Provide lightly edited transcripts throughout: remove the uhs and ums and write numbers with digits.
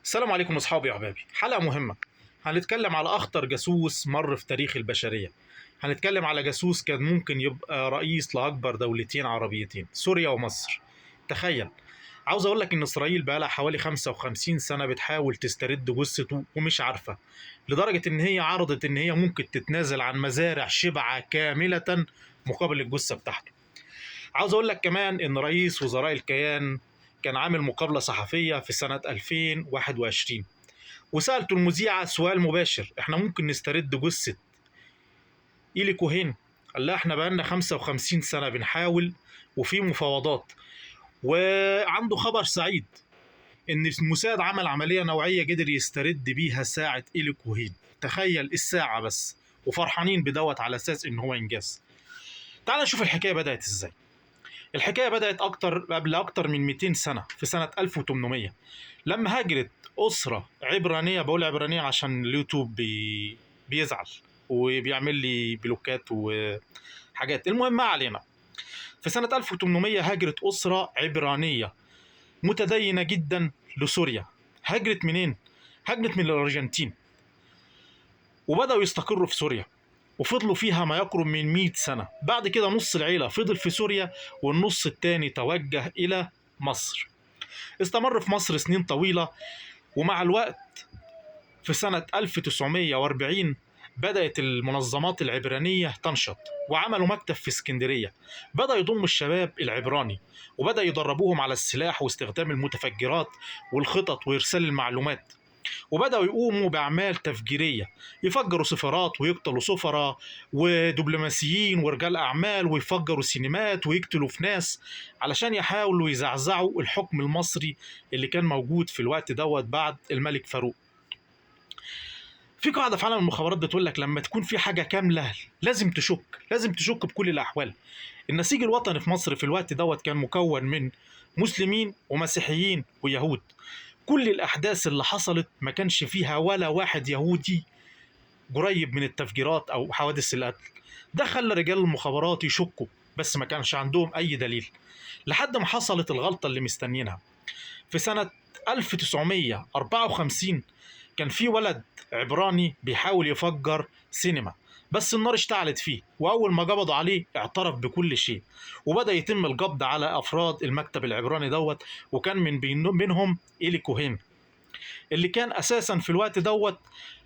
السلام عليكم اصحابي واحبابي. حلقة مهمة، هنتكلم على اخطر جاسوس مر في تاريخ البشرية. هنتكلم على جاسوس كان ممكن يبقى رئيس لاكبر دولتين عربيتين، سوريا ومصر. تخيل، عاوز اقول لك ان اسرائيل بقى لها حوالي 55 سنة بتحاول تسترد جثته ومش عارفه، لدرجة ان هي عرضت ان هي ممكن تتنازل عن مزارع شبعه كاملة مقابل الجثة بتاعته. عاوز اقول لك كمان ان رئيس وزراء الكيان كان عامل مقابلة صحفية في سنة 2021، وسألته المذيعة سؤال مباشر: احنا ممكن نسترد جثة إيلي كوهين؟ قال لها احنا بقالنا 55 سنة بنحاول وفي مفاوضات. وعنده خبر سعيد ان الموساد عمل عملية نوعية قدر يسترد بيها ساعة إيلي كوهين. تخيل الساعة بس، وفرحانين بدوت على اساس ان هو انجاز. تعال نشوف الحكاية بدأت ازاي. الحكاية بدأت قبل أكتر من 200 سنة، في سنة 1800، لما هاجرت أسرة عبرانية. بقول عبرانية عشان اليوتيوب بيزعل وبيعمل لي بلوكات وحاجات. المهم ما علينا. في سنة 1800 هاجرت أسرة عبرانية متدينة جدا لسوريا. هاجرت منين؟ هاجرت من الأرجنتين، وبدأوا يستقروا في سوريا، وفضلوا فيها ما يقرب من 100 سنة. بعد كده نص العيلة فضل في سوريا، والنص التاني توجه إلى مصر. استمر في مصر سنين طويلة، ومع الوقت في سنة 1940 بدأت المنظمات العبرانية تنشط، وعملوا مكتب في اسكندرية. بدأ يضم الشباب العبراني، وبدأ يدربوهم على السلاح واستخدام المتفجرات والخطط وإرسال المعلومات، وبدأوا يقوموا بأعمال تفجيرية، يفجروا سفارات ويقتلوا سفراء ودبلوماسيين ورجال أعمال، ويفجروا سينمات ويقتلوا في ناس، علشان يحاولوا يزعزعوا الحكم المصري اللي كان موجود في الوقت دوت بعد الملك فاروق. في قاعدة في عالم المخابرات بتقول لك لما تكون في حاجة كاملة لازم تشك، لازم تشك بكل الأحوال. النسيج الوطني في مصر في الوقت دوت كان مكون من مسلمين ومسيحيين ويهود. كل الأحداث اللي حصلت ما كانش فيها ولا واحد يهودي قريب من التفجيرات أو حوادث القتل. ده خلى رجال المخابرات يشكوا، بس ما كانش عندهم أي دليل، لحد ما حصلت الغلطة اللي مستنيينها. في سنة 1954 كان في ولد عبراني بيحاول يفجر سينما، بس النار اشتعلت فيه، وأول ما قبضوا عليه اعترف بكل شيء، وبدأ يتم القبض على أفراد المكتب العبراني دوت، وكان من بينهم إيلي كوهين، اللي كان أساسا في الوقت دوت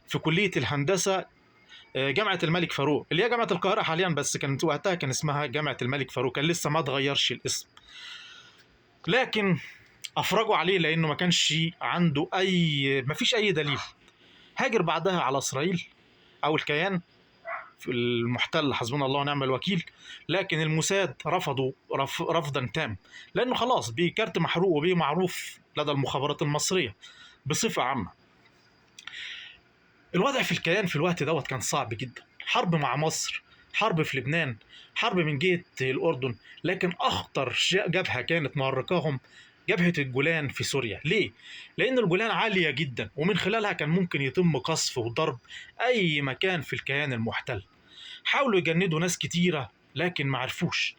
في كلية الهندسة جامعة الملك فاروق، اللي هي جامعة القاهرة حاليا، بس كانت وقتها كان اسمها جامعة الملك فاروق، كان لسه ما اتغيرش الاسم. لكن أفرجوا عليه لأنه ما كانش عنده أي، ما فيش أي دليل. هاجر بعدها على إسرائيل أو الكيان المحتل، حسبنا الله ونعم الوكيل. لكن الموساد رفضوا رفضا تام، لأنه خلاص بكارت محروق وبيه معروف لدى المخابرات المصرية بصفة عامة. الوضع في الكيان في الوقت دوت كان صعب جدا، حرب مع مصر، حرب في لبنان، حرب من جهة الأردن، لكن أخطر جبهة كانت مهرقاهم جبهة الجولان في سوريا. ليه؟ لأن الجولان عالية جدا، ومن خلالها كان ممكن يتم قصف وضرب أي مكان في الكيان المحتل. حاولوا يجندوا ناس كتيرة لكن ما عرفوش،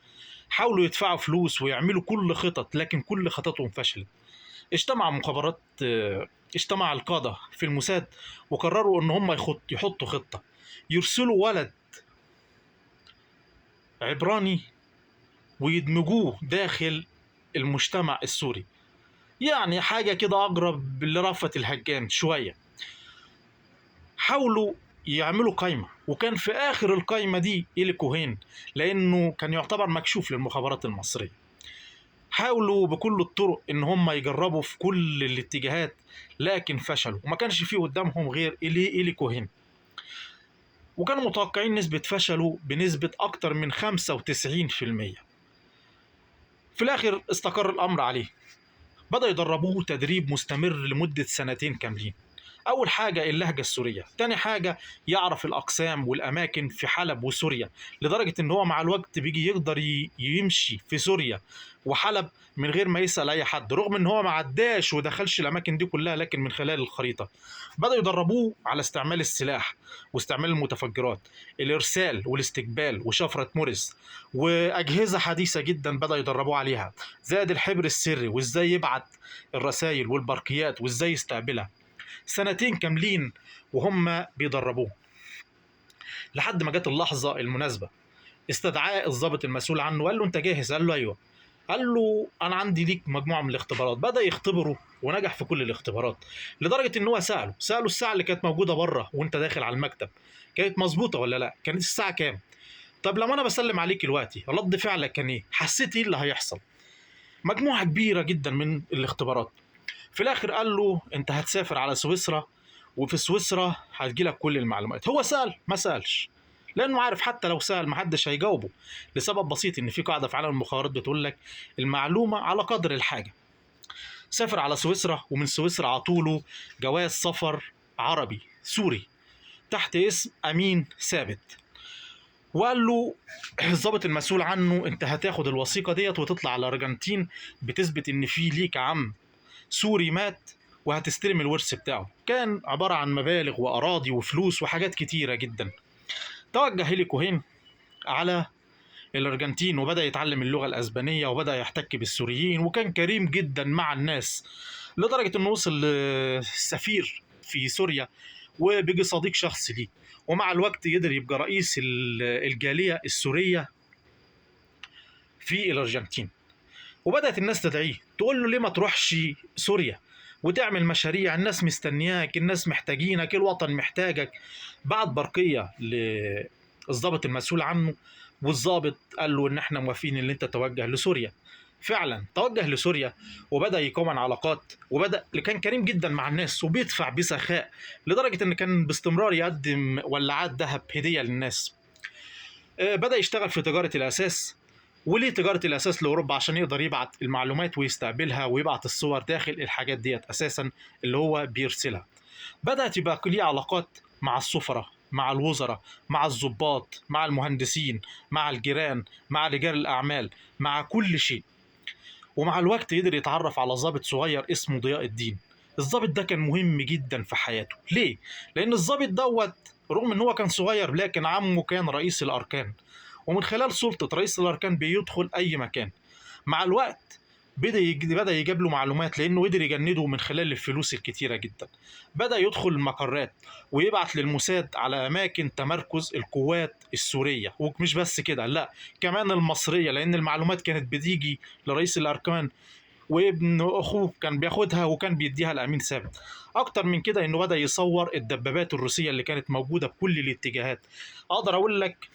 حاولوا يدفعوا فلوس ويعملوا كل خطط، لكن كل خططهم فشلت. اجتمع القادة في الموساد وقرروا ان هم يحطوا خطة، يرسلوا ولد عبراني ويدمجوه داخل المجتمع السوري، يعني حاجة كده أقرب لرأفت الهجان شوية. حاولوا يعملوا قايمة، وكان في آخر القايمة دي إيلي كوهين، لأنه كان يعتبر مكشوف للمخابرات المصرية. حاولوا بكل الطرق إن هم يجربوا في كل الاتجاهات، لكن فشلوا، وما كانش فيه قدامهم غير إيلي كوهين، وكانوا متوقعين نسبة فشلوا بنسبة أكتر من 95%. في الآخر استقر الأمر عليه، بدأ يدربوه تدريب مستمر لمدة سنتين كاملين. أول حاجة اللهجة السورية، تاني حاجة يعرف الأقسام والأماكن في حلب وسوريا، لدرجة إن هو مع الوقت بيجي يقدر يمشي في سوريا وحلب من غير ما يسأل أي حد، رغم إن هو ما عداش ودخلش الأماكن دي كلها، لكن من خلال الخريطة. بدأوا يدربوه على استعمال السلاح واستعمال المتفجرات، الإرسال والاستقبال وشفرة موريس، وأجهزة حديثة جدا بدأ يدربوه عليها، زائد الحبر السري وإزاي يبعت الرسائل والبرقيات وإزاي يستقبلها. سنتين كاملين وهم بيدربوه، لحد ما جت اللحظة المناسبة. استدعاه الضابط المسؤول عنه وقال له أنت جاهز؟ قال له أيوه. قال له أنا عندي ليك مجموعة من الاختبارات. بدأ يختبره ونجح في كل الاختبارات، لدرجة إن هو سأله الساعة اللي كانت موجودة بره وأنت داخل على المكتب كانت مظبوطة ولا لا؟ كانت الساعة كام؟ طب لما أنا بسلم عليك دلوقتي رد فعلك كان إيه؟ حسيت إيه اللي هيحصل؟ مجموعة كبيرة جدا من الاختبارات. في الآخر قال له أنت هتسافر على سويسرا، وفي سويسرا هتجيلك كل المعلومات. هو سأل؟ ما سألش، لأنه عارف حتى لو سأل محدش هيجاوبه، لسبب بسيط إن في قاعدة في عالم المخابرات بتقول لك المعلومة على قدر الحاجة. سافر على سويسرا، ومن سويسرا عطوله جواز سفر عربي سوري تحت اسم أمين ثابت، وقال له الضابط المسؤول عنه أنت هتاخد الوثيقة ديت وتطلع على الأرجنتين، بتثبت إن في ليك عم سوري مات وهتستلم الورث بتاعه. كان عبارة عن مبالغ وأراضي وفلوس وحاجات كتيرة جدا. توجه إيلي كوهين على الأرجنتين وبدأ يتعلم اللغة الأسبانية وبدأ يحتك بالسوريين، وكان كريم جدا مع الناس لدرجة أنه وصل للسفير في سوريا وبيجي صديق شخصي ليه، ومع الوقت يقدر يبقى رئيس الجالية السورية في الأرجنتين. وبدأت الناس تدعيه تقول له ليه ما تروحش سوريا وتعمل مشاريع، الناس مستنياك، الناس محتاجينك، الوطن محتاجك. بعت برقية للضابط المسؤول عنه، والضابط قال له ان احنا موافقين ان انت توجه لسوريا. فعلا توجه لسوريا وبدأ يكون علاقات، وبدأ كان كريم جدا مع الناس وبيدفع بسخاء، لدرجة ان كان باستمرار يقدم ولاعات ذهب هدية للناس. بدأ يشتغل في تجارة الأساس. وليه تجارة الأساس لأوروبا؟ عشان يقدر يبعت المعلومات ويستقبلها ويبعت الصور داخل الحاجات ديت أساسا اللي هو بيرسلها. بدأت يبقى ليه علاقات مع السفراء، مع الوزراء، مع الضباط، مع المهندسين، مع الجيران، مع رجال الأعمال، مع كل شيء. ومع الوقت قدر يتعرف على ضابط صغير اسمه ضياء الدين. الضابط ده كان مهم جدا في حياته. ليه؟ لأن الضابط دوت رغم ان هو كان صغير لكن عمه كان رئيس الأركان، ومن خلال سلطة رئيس الأركان بيدخل أي مكان. مع الوقت بدأ يجيب له معلومات، لأنه قدر يجنده من خلال الفلوس الكتيرة جدا. بدأ يدخل المقرات ويبعت للموساد على أماكن تمركز القوات السورية، ومش بس كده، لا كمان المصرية، لأن المعلومات كانت بتيجي لرئيس الأركان وابن أخوه كان بياخدها وكان بيديها لأمين ثابت. أكتر من كده إنه بدأ يصور الدبابات الروسية اللي كانت موجودة بكل الاتجاهات. أقدر أقول لك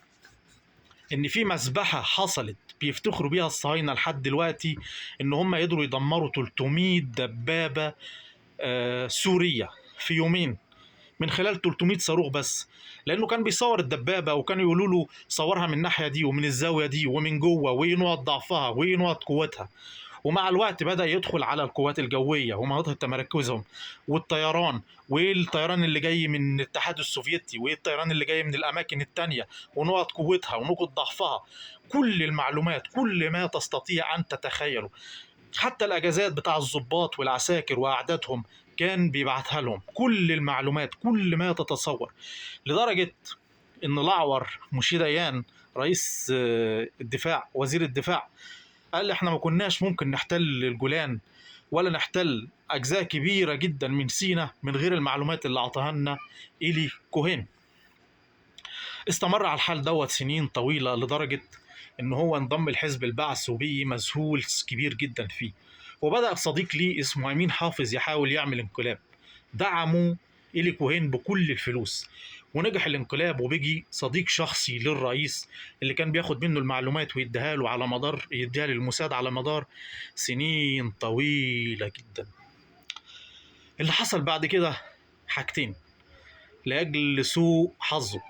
إن في مذبحة حصلت بيفتخروا بيها الصهاينة لحد دلوقتي، إن هم قدروا يدمروا 300 دبابة سورية في يومين من خلال 300 صاروخ بس، لأنه كان بيصور الدبابة وكانوا يقولوا له صورها من الناحية دي ومن الزاوية دي ومن جوه، وإيه نقط ضعفها وإيه نقط قوتها. ومع الوقت بدأ يدخل على القوات الجوية ومناطق تمركزهم والطيران، وإيه الطيران اللي جاي من الاتحاد السوفيتي وإيه الطيران اللي جاي من الأماكن التانية ونقط قوتها ونقط ضعفها. كل المعلومات، كل ما تستطيع أن تتخيله، حتى الأجازات بتاع الضباط والعساكر وأعدادهم كان بيبعتها لهم، كل المعلومات، كل ما تتصور. لدرجة إن الأعور مشي ديان رئيس الدفاع، وزير الدفاع، قال احنا ما كناش ممكن نحتل الجولان ولا نحتل أجزاء كبيرة جدا من سيناء من غير المعلومات اللي أعطاها لنا إيلي كوهين. استمر على الحال دوت سنين طويلة، لدرجة إن هو انضم لحزب البعث وبقي مذهول كبير جدا فيه. وبدأ صديق ليه اسمه أمين حافظ يحاول يعمل انقلاب، دعمه إيلي كوهين بكل الفلوس ونجح الانقلاب، وبيجي صديق شخصي للرئيس اللي كان بياخد منه المعلومات ويديها له على مدار، يديها للموساد على مدار سنين طويلة جدا. اللي حصل بعد كده حاجتين لأجل سوء حظه.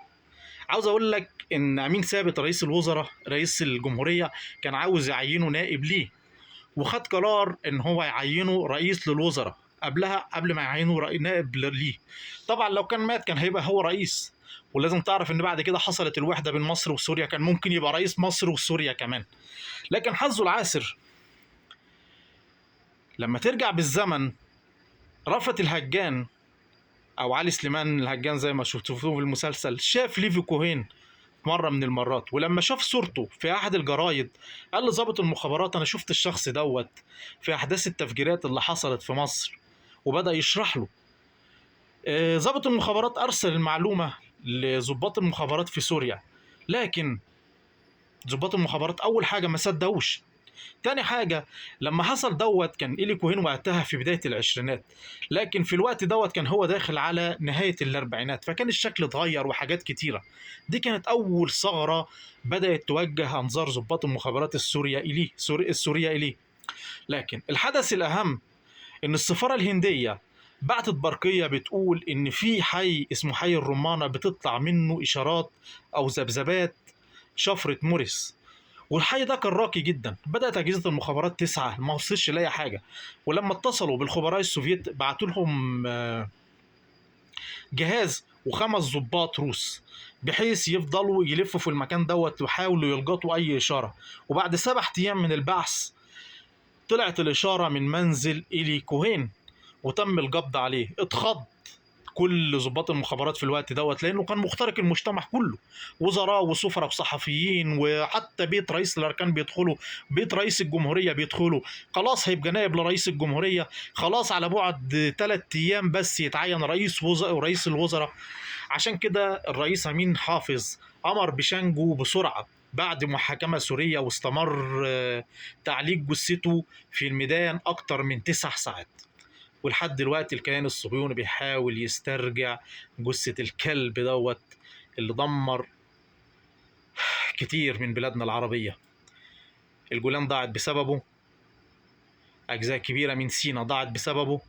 عاوز أقول لك إن أمين ثابت رئيس الوزراء، رئيس الجمهورية، كان عاوز يعينه نائب ليه، وخد قرار إن هو يعينه رئيس للوزراء قبلها قبل ما يعينوه نائب ليه. طبعا لو كان مات كان هيبقى هو رئيس، ولازم تعرف ان بعد كده حصلت الوحدة بين مصر وسوريا، كان ممكن يبقى رئيس مصر وسوريا كمان. لكن حظه العاسر لما ترجع بالزمن، رأفت الهجان او علي سليمان الهجان زي ما شفتوه في المسلسل، شاف ليفي كوهين مرة من المرات، ولما شاف صورته في احد الجرايد قال لضابط المخابرات انا شفت الشخص دوت في احداث التفجيرات اللي حصلت في مصر، وبدأ يشرح له. ضابط المخابرات ارسل المعلومة لضباط المخابرات في سوريا، لكن ضباط المخابرات اول حاجة ما صدقوش. تاني حاجة لما حصل دوت كان إيلي كوهين وقتها في بداية العشرينات، لكن في الوقت دوت كان هو داخل على نهاية الأربعينات، فكان الشكل اتغير وحاجات كتيرة. دي كانت أول ثغرة بدأت توجه أنظار ضباط المخابرات السورية إليه، السورية إليه. لكن الحدث الأهم إن السفارة الهندية بعتت برقية بتقول إن في حي اسمه حي الرمانة بتطلع منه إشارات أو ذبذبات شفرة موريس، والحي ده كان راقي جدا. بدأت أجهزة المخابرات تسعى، ما وصلش لأي حاجة. ولما اتصلوا بالخبراء السوفيت بعتوا لهم جهاز وخمس ضباط روس بحيث يفضلوا يلفوا في المكان دوت ويحاولوا يلقطوا أي إشارة. وبعد 7 أيام من البحث طلعت الإشارة من منزل إيلي كوهين وتم القبض عليه. اتخض كل ضباط المخابرات في الوقت دوت لانه كان مخترق المجتمع كله، وزراء وسفراء وصحفيين، وحتى بيت رئيس الاركان بيدخلوا، بيت رئيس الجمهورية بيدخلوا. خلاص هيبقى نائب لرئيس الجمهورية، خلاص على بعد 3 ايام بس يتعين رئيس وزراء ورئيس الوزراء. عشان كده الرئيس امين حافظ امر بشنجه بسرعة بعد محاكمة سورية، واستمر تعليق جثته في الميدان اكتر من 9 ساعات. ولحد دلوقتي الكيان الصهيوني بيحاول يسترجع جثة الكلب دوت اللي دمر كتير من بلادنا العربية. الجولان ضاعت بسببه، أجزاء كبيرة من سينا ضاعت بسببه،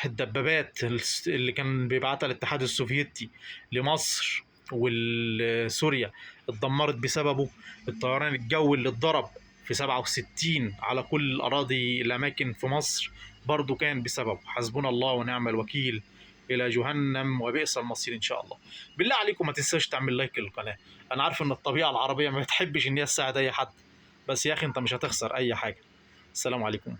الدبابات اللي كان بيبعتها الاتحاد السوفيتي لمصر وسوريا اتدمرت بسببه، الطيران الجوي اللي اتضرب في 67 على كل الأراضي الأماكن في مصر برضو كان بسببه. حسبنا الله ونعم الوكيل، إلى جهنم وبئس المصير إن شاء الله. بالله عليكم ما تنساش تعمل لايك للقناة. أنا عارف إن الطبيعة العربية ما بتحبش إن هي تساعد أي حد، بس يا أخي أنت مش هتخسر أي حاجة. السلام عليكم.